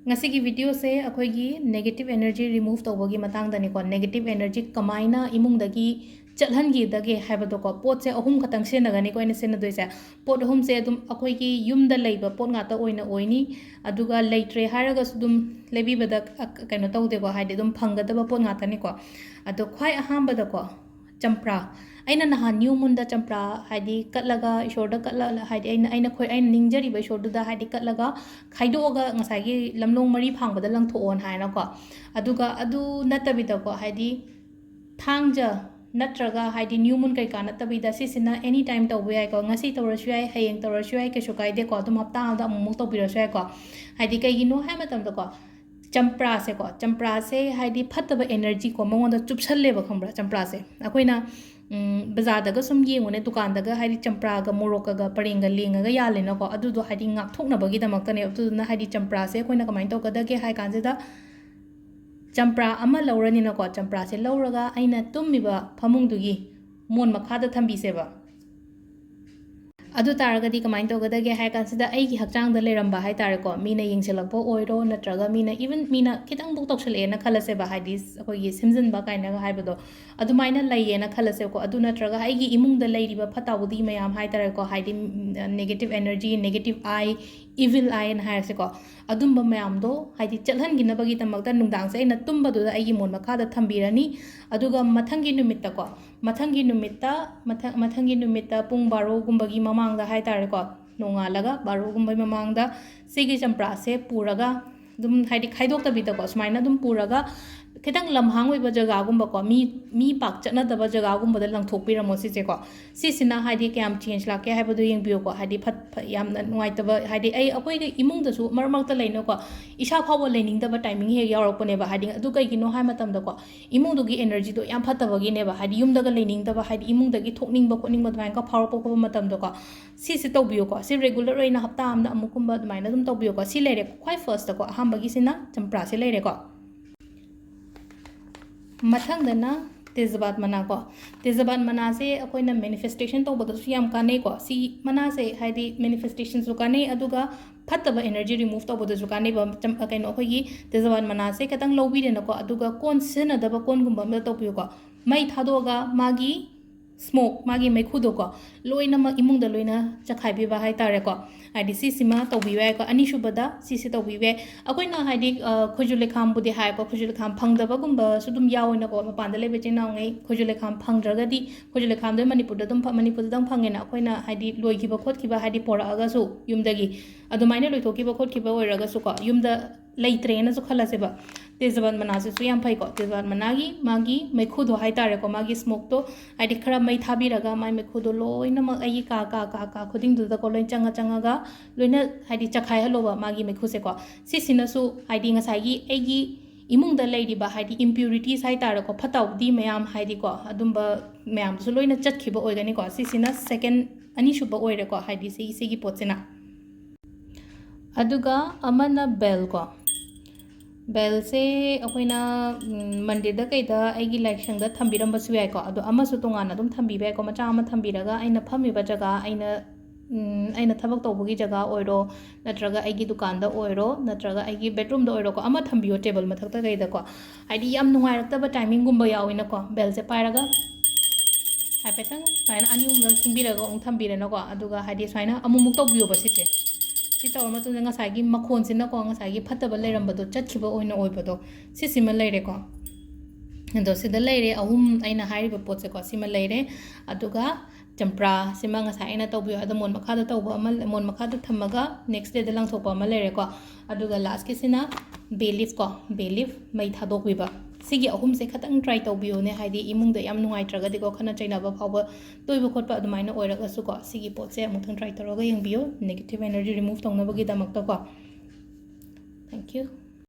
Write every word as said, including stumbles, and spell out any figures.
ꯉꯁꯤꯒꯤ videoꯁꯦ ꯑꯩꯈꯣꯏꯒꯤ negative energy remove ꯇꯧꯕꯒꯤ ꯃꯇꯥꯡꯗꯅꯤꯀꯣ꯫ Negative energy ꯀꯃꯥꯏꯅ ꯏꯃꯨꯡꯗꯒꯤ ꯆꯠꯍꯟꯈꯤꯗꯒꯦ ꯍꯥꯏꯕꯗꯣꯀꯣ꯫ ꯄꯣꯠꯁꯦ ꯑꯍꯨꯝ ꯈꯛꯇꯪ ꯁꯤꯖꯤꯟꯅꯒꯅꯤꯀꯣ ꯑꯩꯅ ꯁꯤꯖꯤꯟꯅꯗꯣꯏꯁꯦ꯫ ꯄꯣꯠ ꯑꯍꯨꯝꯁꯦ ꯑꯗꯨꯝ ꯑꯩꯈꯣꯏꯒꯤ ꯌꯨꯝꯗ ꯂꯩꯕ ꯄꯣꯠ ꯉꯥꯛꯇ ꯑꯣꯏꯅ ꯑꯣꯏꯅꯤ꯫ ꯑꯗꯨꯒ ꯂꯩꯇ꯭ꯔꯦ ꯍꯥꯏꯔꯒꯁꯨ ꯑꯗꯨꯝ ꯂꯩꯕꯤꯕꯗ, ꯑ, ꯀꯩꯅꯣ ꯇꯧꯗꯦꯀꯣ, ꯍꯥꯏꯗꯤ ꯑꯗꯨꯝ ꯐꯪꯒꯗꯕ ꯄꯣꯠ ꯉꯥꯛꯇꯅꯤꯀꯣ꯫ ꯑꯗꯣ ꯈ꯭ꯋꯥꯏ ꯑꯍꯥꯟꯕꯗꯀꯣ, ꯆꯝꯄ꯭ꯔꯥ꯫ ꯑꯩꯅ ꯅꯍꯥꯟ new moonꯗ ꯆꯝꯄ꯭ꯔꯥ, ꯍꯥꯏꯗꯤ ꯀꯠꯂꯒ, ꯏꯁꯣꯔꯗ ꯀꯠꯂ-, ꯍꯥꯏꯗꯤ ꯑꯩꯅ, ꯑꯩꯅ ꯈꯣꯏ-, ꯑꯩꯅ ꯅꯤꯡꯖꯔꯤꯕ ꯏꯁꯣꯔꯗꯨꯗ, ꯍꯥꯏꯗꯤ ꯀꯠꯂꯒ ꯈꯥꯏꯗꯣꯛꯑꯒ ꯉꯁꯥꯏꯒꯤ ꯂꯝꯂꯣꯡ ꯃꯔꯤ ꯐꯥꯡꯕꯗ ꯂꯪꯊꯣꯛꯑꯣꯅ ꯍꯥꯏꯅꯀꯣ꯫ ꯑꯗꯨꯒ ꯑꯗꯨ ꯅꯠꯇꯕꯤꯗꯀꯣ, ꯍꯥꯏꯗꯤ ꯊꯥꯡꯖ ꯅꯠꯇ꯭ꯔꯒ, ꯍꯥꯏꯗꯤ new moon ꯀꯩꯀꯥ ꯅꯠꯇꯕꯤꯗ, ꯁꯤꯁꯤꯅ any time ꯇꯧꯕ ꯌꯥꯏꯀꯣ꯫ ꯉꯁꯤ ꯇꯧꯔꯁꯨ ꯌꯥꯏ, ꯍꯌꯦꯡ ꯇꯧꯔꯁꯨ ꯌꯥꯏ, ꯀꯩꯁꯨ ꯀꯥꯏꯗꯦꯀꯣ꯫ ꯑꯗꯨꯝ ꯍꯞꯇꯥ ꯑꯃꯗ ꯑꯃꯨꯛꯃꯨꯛ ꯇꯧꯕꯤꯔꯁꯨ ꯌꯥꯏꯀꯣ꯫ ꯍꯥꯏꯗꯤ ꯀꯩꯒꯤꯅꯣ ꯍꯥꯏ ꯃꯇꯝꯗꯀꯣ, ꯆꯝꯄ꯭ꯔꯥꯁꯦꯀꯣ, ꯆꯝꯄ꯭ꯔꯥꯁꯦ ꯍꯥꯏꯗꯤ ꯐꯠꯇꯕ energy ꯀꯣ ꯃꯉꯣꯟꯗ ꯆꯨꯞꯁꯜꯂꯦꯕ, ꯈꯪꯕ꯭ꯔꯥ? ꯆꯝꯄ꯭ꯔꯥꯁꯦ ꯑꯩꯈꯣꯏꯅ, ꯎꯝ, ꯕꯖꯥꯔꯗꯒ ꯁꯨꯝ ꯌꯦꯡꯉꯨꯅꯦ, ꯗꯨꯀꯥꯟꯗꯒ ꯍꯥꯏꯗꯤ ꯆꯝꯄ꯭ꯔꯥꯒ ꯃꯣꯔꯣꯛꯀꯒ ꯄꯔꯦꯡꯒ ꯂꯦꯡꯉꯒ ꯌꯥꯜꯂꯦꯅꯀꯣ꯫ ꯑꯗꯨꯗꯣ ꯍꯥꯏꯗꯤ ꯉꯥꯛꯊꯣꯛꯅꯕꯒꯤꯗꯃꯛꯇꯅꯦꯕ꯫ ꯑꯗꯨꯗꯨꯅ ꯍꯥꯏꯗꯤ ꯆꯝꯄ꯭ꯔꯥꯁꯦ ꯑꯩꯈꯣꯏꯅ ꯀꯃꯥꯏꯅ ꯇꯧꯒꯗꯒꯦ ꯍꯥꯏ ꯀꯥꯟꯁꯤꯗ, ꯆꯝꯄ꯭ꯔꯥ ꯑꯃ ꯂꯧꯔꯅꯤꯅꯀꯣ, ꯆꯝꯄ꯭ꯔꯥꯁꯦ ꯂꯧꯔꯒ ꯑꯩꯅ ꯇꯨꯝꯃꯤꯕ ꯐꯃꯨꯡꯗꯨꯒꯤ ꯃꯣꯟ ꯃꯈꯥꯗ ꯊꯝꯕꯤꯁꯦꯕ꯫ ꯑꯗꯨ ꯇꯥꯔꯒꯗꯤ ꯀꯃꯥꯏꯅ ꯇꯧꯒꯗꯒꯦ ꯍꯥꯏ ꯀꯥꯟꯁꯤꯗ, ꯑꯩꯒꯤ ꯍꯛꯆꯥꯡꯗ ꯂꯩꯔꯝꯕ ꯍꯥꯏ ꯇꯥꯔꯦꯀꯣ, ꯃꯤꯅ ꯌꯦꯡꯁꯤꯜꯂꯛꯄ ꯑꯣꯏꯔꯣ, ꯅꯠꯇ꯭ꯔꯒ ꯃꯤꯅ, even ꯃꯤꯅ ꯈꯤꯇꯪꯕꯨ ꯇꯧꯁꯜꯂꯛꯑꯦꯅ ꯈꯜꯂꯁꯦꯕ, ꯍꯥꯏꯗꯤ ꯑꯩꯈꯣꯏꯒꯤ ꯁꯤꯝꯖꯤꯟꯕ ꯀꯥꯏꯅꯒ ꯍꯥꯏꯕꯗꯣ, ꯑꯗꯨꯃꯥꯏꯅ ꯂꯩꯌꯦꯅ ꯈꯜꯂꯁꯦꯕꯀꯣ꯫ ꯑꯗꯨ ꯅꯠꯇ꯭ꯔꯒ ꯑꯩꯒꯤ ꯏꯃꯨꯡꯗ ꯂꯩꯔꯤꯕ ꯐꯠꯇ ꯍꯥꯎꯗꯤ ꯃꯌꯥꯝ ꯍꯥꯏ ꯇꯥꯔꯦꯀꯣ, ꯍꯥꯏꯗꯤ, ꯎꯝ, negative energy, negative eye, evil eyeꯅ ꯍꯥꯏꯔꯁꯦꯀꯣ, ꯑꯗꯨꯝꯕ ꯃꯌꯥꯝꯗꯣ ꯍꯥꯏꯗꯤ ꯆꯠꯍꯟꯈꯤꯅꯕꯒꯤꯗꯃꯛꯇ ꯅꯨꯡꯗꯥꯡꯁꯦ ꯑꯩꯅ ꯇꯨꯝꯕꯗꯨꯗ ꯑꯩꯒꯤ ꯃꯣꯟ ꯃꯈꯥꯗ ꯊꯝꯕꯤꯔꯅꯤ꯫ ꯑꯗꯨꯒ ꯃꯊꯪꯒꯤ ꯅꯨꯃꯤꯠꯇꯀꯣ, ꯃꯊꯪꯒꯤ ꯅꯨꯃꯤꯠꯇ, ꯃꯊꯪ, ꯃꯊꯪꯒꯤ ꯅꯨꯃꯤꯠꯇ ꯄꯨꯡ ꯕꯥꯔꯣꯒꯨꯝꯕꯒꯤ ꯃꯃꯥꯡꯗ ꯍꯥꯏ ꯇꯥꯔꯦꯀꯣ, ꯅꯣꯡꯉꯥꯜꯂꯒ ꯕꯥꯔꯣꯒꯨꯝꯕꯒꯤ ꯃꯃꯥꯡꯗ ꯁꯤꯒꯤ ꯆꯝꯄ꯭ꯔꯥꯁꯦ ꯄꯨꯔꯒ ꯑꯗꯨꯝ, ꯍꯥꯏꯗꯤ ꯈꯥꯏꯗꯣꯛꯇꯕꯤꯗꯀꯣ, ꯁꯨꯃꯥꯏꯅ ꯑꯗꯨꯝ ꯄꯨꯔꯒ ꯈꯤꯇꯪ ꯂꯝꯍꯥꯡ ꯑꯣꯏꯕ ꯖꯒꯥꯒꯨꯝꯕꯀꯣ, ꯃꯤ, ꯃꯤ ꯄꯥꯛ ꯆꯠꯅꯗꯕ ꯖꯒꯥꯒꯨꯝꯕꯗ ꯂꯪꯊꯣꯛꯄꯤꯔꯝꯃꯣ ꯁꯤꯁꯦꯀꯣ꯫ ꯁꯤꯁꯤꯅ ꯍꯥꯏꯗꯤ ꯀꯌꯥꯝ change ꯂꯥꯛꯀꯦ ꯍꯥꯏꯕꯗꯣ ꯌꯦꯡꯕꯤꯌꯨꯀꯣ꯫ ꯍꯥꯏꯗꯤ ꯐꯠ-, ꯐꯠ-, ꯌꯥꯝꯅ ꯅꯨꯡꯉꯥꯏꯇꯕ, ꯍꯥꯏꯗꯤ ꯑꯩ, ꯑꯩꯈꯣꯏꯒꯤ ꯏꯃꯨꯡꯗꯁꯨ ꯃꯔꯛ ꯃꯔꯛꯇ ꯂꯩꯅꯀꯣ, ꯏꯁꯥ ꯐꯥꯎꯕ ꯂꯩꯅꯤꯡꯗꯕ timing ꯍꯦꯛ ꯌꯥꯎꯔꯛꯄꯅꯦꯕ꯫ ꯍꯥꯏꯗꯤ ꯑꯗꯨ ꯀꯩꯒꯤꯅꯣ ꯍꯥꯏ ꯃꯇꯝꯗꯀꯣ, ꯏꯃꯨꯡꯗꯨꯒꯤ energyꯗꯣ ꯌꯥꯝ ꯐꯠꯇꯕꯒꯤꯅꯦꯕ꯫ ꯍꯥꯏꯗꯤ ꯌꯨꯝꯗꯒ ꯂꯩꯅꯤꯡꯗꯕ, ꯍꯥꯏꯗꯤ ꯏꯃꯨꯡꯗꯒꯤ ꯊꯣꯛꯅꯤꯡꯕ ꯈꯣꯠꯅꯤꯡꯕ ꯑꯗꯨꯃꯥꯏꯅꯒ ꯐꯥꯎꯔꯛꯄ ꯈꯣꯠꯄ ꯃꯇꯝꯗꯀꯣ, ꯁꯤꯁꯦ ꯇꯧꯕꯤꯌꯨꯀꯣ꯫ ꯁꯤ regular ꯑꯣꯏꯅ ꯍꯞꯇꯥ ꯑꯃꯗ ꯑꯃꯨꯛꯀꯨꯝꯕ ꯑꯗꯨꯃꯥꯏꯅ ꯑꯗꯨꯝ ꯇꯧꯕꯤꯌꯨꯀꯣ꯫ ꯁꯤ ꯂꯩꯔꯦ, ꯈ꯭ꯋꯥꯏ firstꯇꯀꯣ, ꯑꯍꯥꯟꯕꯒꯤꯁꯤꯅ ꯆꯝꯄ꯭ꯔꯥꯁꯦ ꯂꯩꯔꯦꯀꯣ꯫ ꯃꯊꯪꯗꯅ ꯇꯦꯖꯕꯥꯠ ꯃꯅꯥ ꯀꯣ꯫ ꯇꯦꯖꯕꯥꯠ ꯃꯅꯥꯁꯦ ꯑꯩꯈꯣꯏꯅ ꯃꯦꯅꯤꯐꯦꯁꯇꯦꯁꯟ ꯇꯧꯕꯗꯁꯨ ꯌꯥꯝ ꯀꯥꯟꯅꯩꯀꯣ꯫ ꯁꯤ ꯃꯅꯥꯁꯦ ꯍꯥꯏꯗꯤ ꯃꯦꯅꯤꯐꯦꯁꯇꯦꯁꯟꯁꯨ ꯀꯥꯟꯅꯩ, ꯑꯗꯨꯒ ꯐꯠꯇꯕ ꯑꯦꯅꯔꯖꯤ ꯔꯤꯃꯨꯚ ꯇꯧꯕꯗꯁꯨ ꯀꯥꯟꯅꯩꯕ꯫ ꯆꯝ-, ꯀꯩꯅꯣ, ꯑꯩꯈꯣꯏꯒꯤ ꯇꯦꯖꯕꯥꯠ ꯃꯅꯥꯁꯦ ꯈꯤꯇꯪ ꯂꯧꯕꯤꯔꯦꯅꯀꯣ, ꯑꯗꯨꯒ ꯀꯣꯟ ꯁꯤꯖꯤꯟꯅꯗꯕ ꯀꯣꯟꯒꯨꯝꯕ ꯑꯃꯗ ꯇꯧꯕꯤꯌꯨꯀꯣ꯫ ꯃꯩ ꯊꯥꯗꯣꯛꯑꯒ ꯃꯥꯒꯤ ꯁ꯭ꯃꯣꯛ, ꯃꯥꯒꯤ ꯃꯩꯈꯨꯗꯣꯀꯣ, ꯂꯣꯏꯅꯃꯛ ꯏꯃꯨꯡꯗ ꯂꯣꯏꯅ ꯆꯈꯥꯏꯕꯤꯕ ꯍꯥꯏꯇꯥꯔꯦꯀꯣ꯫ ꯍꯥꯏꯗꯤ ꯁꯤꯁꯤꯃ ꯇꯧꯕꯤꯕ ꯌꯥꯏꯀꯣ꯫ ꯑꯅꯤꯁꯨꯕꯗ ꯁꯤꯁꯦ ꯇꯧꯕꯤꯕ ꯌꯥꯏ꯫ ꯑꯩꯈꯣꯏꯅ ꯍꯥꯏꯗꯤ, ꯑ, ꯈꯣꯏꯖꯨ ꯂꯩꯈꯥꯝꯕꯨꯗꯤ ꯍꯥꯏꯀꯣ, ꯈꯣꯏꯖꯨ ꯂꯩꯈꯥꯝ ꯐꯪꯗꯕꯒꯨꯝꯕꯁꯨ ꯑꯗꯨꯝ ꯌꯥꯎꯋꯦꯅꯀꯣ꯫ ꯃꯄꯥꯟꯗ ꯂꯩꯕ ꯏꯆꯤꯟ ꯏꯅꯥꯎꯉꯩ ꯈꯣꯏꯖꯨ ꯂꯩꯈꯥꯝ ꯐꯪꯗ꯭ꯔꯒꯗꯤ, ꯈꯣꯏꯖꯨ ꯂꯩꯈꯥꯝꯗꯣ ꯃꯅꯤꯄꯨꯔꯗ ꯑꯗꯨꯝ ꯐ-, ꯃꯅꯤꯄꯨꯔꯗ ꯑꯗꯨꯝ ꯐꯪꯉꯦꯅ꯫ ꯑꯩꯈꯣꯏꯅ ꯍꯥꯏꯗꯤ ꯂꯣꯏꯈꯤꯕ ꯈꯣꯠꯈꯤꯕ ꯍꯥꯏꯗꯤ ꯄꯣꯔꯛꯑꯒꯁꯨ ꯌꯨꯝꯗꯒꯤ ꯑꯗꯨꯃꯥꯏꯅ ꯂꯣꯏꯊꯣꯛꯈꯤꯕ ꯈꯣꯠꯈꯤꯕ ꯑꯣꯏꯔꯒꯁꯨꯀꯣ, ꯌꯨꯝꯗ ꯂꯩꯇ꯭ꯔꯦꯅꯁꯨ ꯈꯜꯂꯁꯦꯕ, ꯇꯦꯖꯕꯥꯠ ꯃꯅꯥꯁꯤꯁꯨ ꯌꯥꯝ ꯐꯩꯀꯣ꯫ ꯇꯦꯖꯕꯥꯠ ꯃꯅꯥꯒꯤ ꯃꯥꯒꯤ ꯃꯩꯈꯨꯗꯣ ꯍꯥꯏꯇꯥꯔꯦꯀꯣ, ꯃꯥꯒꯤ ꯁ꯭ꯃꯣꯛꯇꯣ, ꯍꯥꯏꯗꯤ ꯈꯔ ꯃꯩ ꯊꯥꯕꯤꯔꯒ ꯃꯥꯏ ꯃꯩꯈꯨꯗꯣ ꯂꯣꯏꯅꯃꯛ ꯑꯩꯒꯤ ꯀꯥ, ꯀꯥ, ꯀꯥ, ꯀꯥ ꯈꯨꯗꯤꯡꯗꯨꯗꯀꯣ ꯂꯣꯏ ꯆꯪꯉ ꯆꯪꯉꯒ ꯂꯣꯏꯅ ꯍꯥꯏꯗꯤ ꯆꯈꯥꯏꯍꯜꯂꯣꯕ ꯃꯥꯒꯤ ꯃꯩꯈꯨꯁꯦꯀꯣ꯫ ꯁꯤꯁꯤꯅꯁꯨ ꯍꯥꯏꯗꯤ ꯉꯁꯥꯏꯒꯤ ꯑꯩꯒꯤ ꯏꯃꯨꯡꯗ ꯂꯩꯔꯤꯕ ꯍꯥꯏꯗꯤ impurities ꯍꯥꯏꯇꯥꯔꯦꯀꯣ, ꯐꯠꯇ ꯍꯥꯎꯗꯤ ꯃꯌꯥꯝ ꯍꯥꯏꯗꯤꯀꯣ, ꯑꯗꯨꯝꯕ ꯃꯌꯥꯝꯗꯨꯁꯨ ꯂꯣꯏꯅ ꯆꯠꯈꯤꯕ ꯑꯣꯏꯒꯅꯤꯀꯣ꯫ ꯁꯤꯁꯤꯅ ꯁꯦꯀꯦꯟ, ꯑꯅꯤꯁꯨꯕ ꯑꯣꯏꯔꯦꯀꯣ, ꯍꯥꯏꯗꯤ ꯁꯤ, ꯁꯤꯒꯤ ꯄꯣꯠꯁꯤꯅ꯫ ꯑꯗꯨꯒ ꯑꯃꯅ ꯕꯦꯜ ꯀꯣ꯫ ꯕꯦꯜꯁꯦ ꯑꯩꯈꯣꯏꯅ, ꯎꯝ, ꯃꯟꯗꯤꯔꯗ ꯀꯩꯗ ꯑꯩꯒꯤ ꯂꯥꯏꯁꯪꯗ ꯊꯝꯕꯤꯔꯝꯕꯁꯨ ꯌꯥꯏꯀꯣ꯫ ꯑꯗꯣ ꯑꯃꯁꯨ ꯇꯣꯉꯥꯟꯅ ꯑꯗꯨꯝ ꯊꯝꯕꯤꯕ ꯌꯥꯏꯀꯣ꯫ ꯃꯆꯥ ꯑꯃ ꯊꯝꯕꯤꯔꯒ ꯑꯩꯅ ꯐꯝꯃꯤꯕ ꯖꯒꯥ, ꯑꯩꯅ, ꯎꯝ, ꯑꯩꯅ ꯊꯕꯛ ꯇꯧꯕꯒꯤ ꯖꯒꯥ ꯑꯣꯏꯔꯣ, ꯅꯠꯇ꯭ꯔꯒ ꯑꯩꯒꯤ ꯗꯨꯀꯥꯟꯗ ꯑꯣꯏꯔꯣ, ꯅꯠꯇ꯭ꯔꯒ ꯑꯩꯒꯤ ꯕꯦꯠꯔꯨꯝꯗ ꯑꯣꯏꯔꯣꯀꯣ, ꯑꯃ ꯊꯝꯕꯤꯌꯣ ꯇꯦꯕꯜ ꯃꯊꯛꯇ ꯀꯩꯗꯀꯣ꯫ ꯍꯥꯏꯗꯤ ꯌꯥꯝ ꯅꯨꯡꯉꯥꯏꯔꯛꯇꯕ ꯇꯥꯏꯃꯤꯡꯒꯨꯝꯕ ꯌꯥꯎꯋꯤꯅꯀꯣ, ꯕꯦꯜꯁꯦ ꯄꯥꯏꯔꯒ ꯍꯥꯏꯐꯦꯠꯇꯪ ꯁꯨꯃꯥꯏꯅ ꯑꯅꯤ ꯑꯍꯨꯝꯂꯛ ꯈꯤꯡꯕꯤꯔꯒ ꯑꯃꯨꯛ ꯊꯝꯕꯤꯔꯦꯅꯀꯣ꯫ ꯑꯗꯨꯒ ꯍꯥꯏꯗꯤ ꯁꯨꯃꯥꯏꯅ ꯑꯃꯨꯛꯃꯨꯛ ꯇꯧꯕꯤꯌꯣꯕ ꯁꯤꯁꯦ꯫ ꯁꯤ ꯇꯧꯔ ꯃꯇꯨꯡꯗ ꯉꯁꯥꯏꯒꯤ ꯃꯈꯣꯟꯁꯤꯅꯀꯣ, ꯉꯁꯥꯏꯒꯤ ꯐꯠꯇꯕ ꯂꯩꯔꯝꯕꯗꯣ ꯆꯠꯈꯤꯕ ꯑꯣꯏꯅ ꯑꯣꯏꯕꯗꯣ, ꯁꯤꯁꯤꯃ ꯂꯩꯔꯦꯀꯣ꯫ ꯑꯗꯣ ꯁꯤꯗ ꯂꯩꯔꯦ ꯑꯍꯨꯝ ꯑꯩꯅ ꯍꯥꯏꯔꯤꯕ ꯄꯣꯠꯁꯦꯀꯣ, ꯁꯤꯃ ꯂꯩꯔꯦ꯫ ꯑꯗꯨꯒ ꯆꯝꯄ꯭ꯔꯥ, ꯁꯤꯃ ꯉꯁꯥꯏ ꯑꯩꯅ ꯇꯧꯕꯤꯌꯣ ꯍꯥꯏꯗꯣ ꯃꯣꯟ ꯃꯈꯥꯗ ꯇꯧꯕ ꯑꯃ, ꯃꯣꯟ ꯃꯈꯥꯗ ꯊꯝꯃꯒ next dayꯗ ꯂꯪꯊꯣꯛꯄ ꯑꯃ ꯂꯩꯔꯦꯀꯣ꯫ ꯑꯗꯨꯒ lastꯀꯤꯁꯤꯅ bay leaf ꯀꯣ, bay leaf ꯃꯩ ꯊꯥꯗꯣꯛꯄꯤꯕ꯫ ꯁꯤꯒꯤ ꯑꯍꯨꯝꯁꯦ ꯈꯇꯪ try ꯇꯧꯕꯤꯌꯣꯅꯦ, ꯍꯥꯏꯗꯤ ꯏꯃꯨꯡꯗ ꯌꯥꯝ ꯅꯨꯡꯉꯥꯏꯇ꯭ꯔꯒꯗꯤꯀꯣ, ꯈꯠꯅ ꯆꯩꯅꯕ ꯐꯥꯎꯕ ꯇꯣꯏꯕ ꯈꯣꯠꯄ ꯑꯗꯨꯃꯥꯏꯅ ꯑꯣꯏꯔꯒꯁꯨꯀꯣ, ꯁꯤꯒꯤ ꯄꯣꯠꯁꯦ ꯑꯃꯨꯛꯇꯪ try ꯇꯧꯔꯒ ꯌꯦꯡꯕꯤꯌꯨ, negative energy remove ꯇꯧꯅꯕꯒꯤꯗꯃꯛꯇꯀꯣ꯫ Thank you꯫